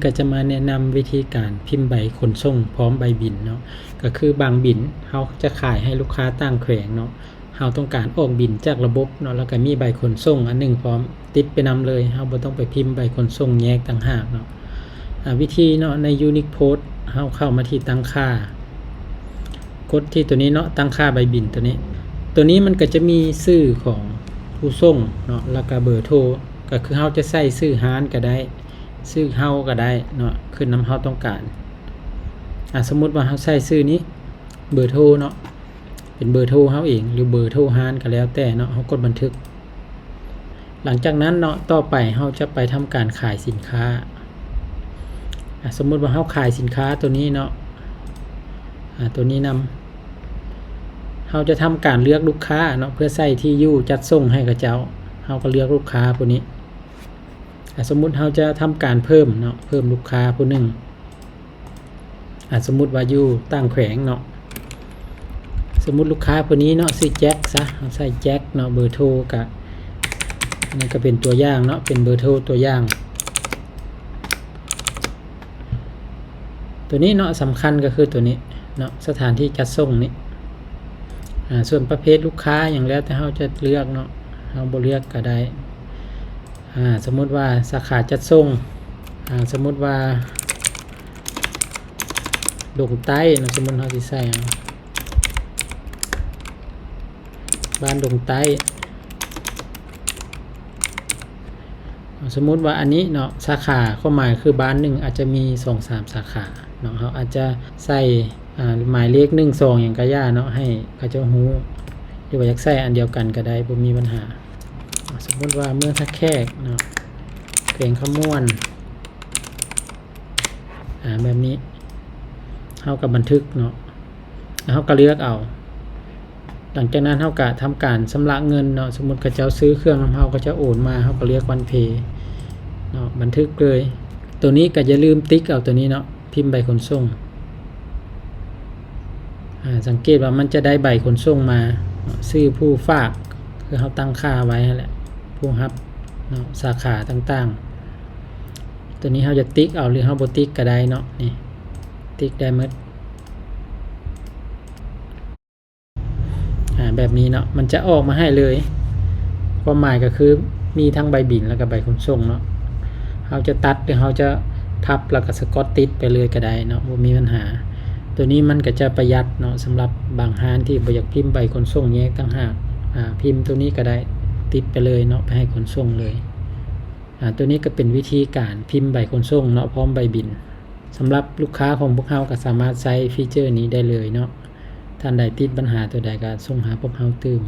ກໍຈະມາແນະນຳວິທີການພິມໃບຂົນສົ່ງພ້ອມໃບບິນເນາະ. ກໍຄືບາງບິນເຮົາຈະຂາຍໃຫ້ລູກຄ້າຕ່າງແຂວງເນາະ, ເຮົາຕ້ອງການອອກບິນຈາກລະບົບເນາະ, ແລ້ວກໍມີໃບຂົນສົ່ງອັນໜຶ່ງພ້ອມ ຕິດໄປນຳເລີຍ, ເຮົາບໍ່ຕ້ອງໄປພິມໃບຂົນສົ່ງແຍກຕ່າງຫາກເນາະ. ອາ ວິທີເນາະ, ໃນ Unique Post ເຮົາເຂົ້າມາທີ່ຕັ້ງຄ່າ, ກົດທີ່ຕົວນີ້ເນາະ, ຕັ້ງຄ່າໃບບິນຕົວນີ້. ຕົວນີ້ມັນກໍຈະມີຊື່ຂອງຜູ້ສົ່ງເນາະ, ແລ້ວກໍເບີໂທ, ກໍຄືເຮົາຈະໃສ່ຊື່ຮ້ານກໍໄດ້, ຊື່ເຮົາກໍໄດ້ເນາະ, ຂຶ້ນນຳເຮົາຕ້ອງການ. ອາ ສົມມຸດວ່າເຮົາໃສ່ຊື່ນີ້, ເບີໂທເນາະ, ເປັນເບີໂທເຮົາເອງ ຫຼື ເບີໂທຮ້ານກໍແລ້ວແຕ່ເນາະ, ເຮົາກົດບັນທຶກ. ຫຼັງຈາກນັ້ນເນາະ, ຕໍ່ໄປເຮົາຈະໄປທຳການຂາຍສິນຄ້າ. ອາ ສົມມຸດວ່າເຮົາຂາຍສິນຄ້າຕົວນີ້ເນາະ, ອາ ຕົວນີ້ນຳ, ເຮົາຈະທຳການເລືອກລູກຄ້າເນາະ ເພື່ອໃສ່ທີ່ຢູ່ຈັດສົ່ງໃຫ້ເຂົາເຈົ້າ. ເຮົາກໍເລືອກລູກຄ້າຜູ້ນີ້. ອາ ສົມມຸດເຮົາຈະທຳການເພີ່ມເນາະ, ເພີ່ມລູກຄ້າຜູ້ໜຶ່ງ. ອາ ສົມມຸດວ່າຢູ່ຕ່າງແຂວງເນາະ, ສົມມຸດລູກຄ້າຜູ້ນີ້ເນາະ ຊື່ແຈັກຊະ, ເຮົາໃສ່ແຈັກເນາະ, ເບີໂທກະ ອັນນີ້ກໍເປັນຕົວຢ່າງເນາະ, ເປັນເບີໂທຕົວຢ່າງ. ຕົວນີ້ເນາະ ສຳຄັນກໍຄືຕົວນີ້ເນາະ, ສະຖານທີ່ຈັດສົ່ງນີ້. ອາ ສ່ວນປະເພດລູກຄ້າຫຍັງແລ້ວແຕ່ເຮົາຈະເລືອກເນາະ, ເຮົາບໍ່ເລືອກກໍໄດ້. ອາ ສົມມຸດວ່າສາຂາຈັດສົ່ງ, ອາ ສົມມຸດວ່າດົງໃຕ້ເນາະ, ສົມມຸດເຮົາຊິໃສ່ບ້ານດົງໃຕ້. ສົມມຸດວ່າອັນນີ້ເນາະ, ສາຂາຄວາມໝາຍຄືບ້ານໜຶ່ງອາດຈະມີສອງສາມສາຂາເນາະ, ເຮົາອາດຈະໃສ່ ອາ ໝາຍເລກໜຶ່ງ ສອງ ຫຍັງກະຢ່າເນາະ, ໃຫ້ເຂົາເຈົ້າຮູ້ ຫຼືວ່າຢາກໃສ່ອັນດຽວກັນກະໄດ້ ບໍ່ມີບັນຫາ. ສົມມຸດວ່າເມືອງທ່າແຂກເນາະ, ແຂວງຄຳມ່ວນ, ອາ ແບບນີ້ ເຮົາກະບັນທຶກເນາະ, ແລ້ວເຮົາກະເລືອກເອົາ. ຫຼັງຈາກນັ້ນເຮົາກະທຳການຊຳລະເງິນເນາະ, ສົມມຸດເຂົາເຈົ້າຊື້ເຄື່ອງນຳເຮົາ, ເຂົາເຈົ້າໂອນມາ, ເຮົາກະເລືອກວັນເພເນາະ, ບັນທຶກເລີຍ. ໂຕນີ້ກະຢ່າລືມຕິກເອົາໂຕນີ້ເນາະ, ພິມໃບຂົນສົ່ງ. ອາ ສັງເກດວ່າມັນຈະໄດ້ໃບຂົນສົ່ງມາ, ຊື່ຜູ້ຝາກ ຄືເຮົາຕັ້ງຄ່າໄວ້ຫັ້ນແຫຼະ, ຜູ້ຮັບເນາະ, ສາຂາຕ່າງໆ. ໂຕນີ້ເຮົາຈະຕິກເອົາ ຫຼືເຮົາບໍ່ຕິກກະໄດ້ເນາະ, ນີ້ ຕິກໄດ້ໝົດ. ອາ ແບບນີ້ເນາະ, ມັນຈະອອກມາໃຫ້ເລີຍ. ຄວາມໝາຍກໍຄືມີທັງໃບບິນ ແລ້ວກໍໃບຂົນສົ່ງເນາະ. ເຮົາຈະຕັດ ຫຼືເຮົາຈະພັບ ແລ້ວກໍສະກອດຕິດໄປເລີຍກໍໄດ້ເນາະ, ບໍ່ມີບັນຫາ. ໂຕນີ້ມັນກໍຈະປະຢັດເນາະ, ສຳລັບບາງຮ້ານທີ່ບໍ່ຢາກພິມໃບຂົນສົ່ງແຍກຕ່າງຫາກ, ອາ ພິມໂຕນີ້ກໍໄດ້, ຕິດໄປເລີຍເນາະ, ໄປໃຫ້ຂົນສົ່ງເລີຍ. ອາ ໂຕນີ້ກໍເປັນວິທີການພິມໃບຂົນສົ່ງເນາະ, ພ້ອມໃບບິນ. ສຳລັບລູກຄ້າຂອງພວກເຮົາກໍສາມາດໃຊ້ຟີເຈີນີ້ໄດ້ເລີຍເນາະ. ທ່ານໃດຕິດບັນຫາຕົວໃດກໍສົ່ງຫາພວກເຮົາຕື່ມ.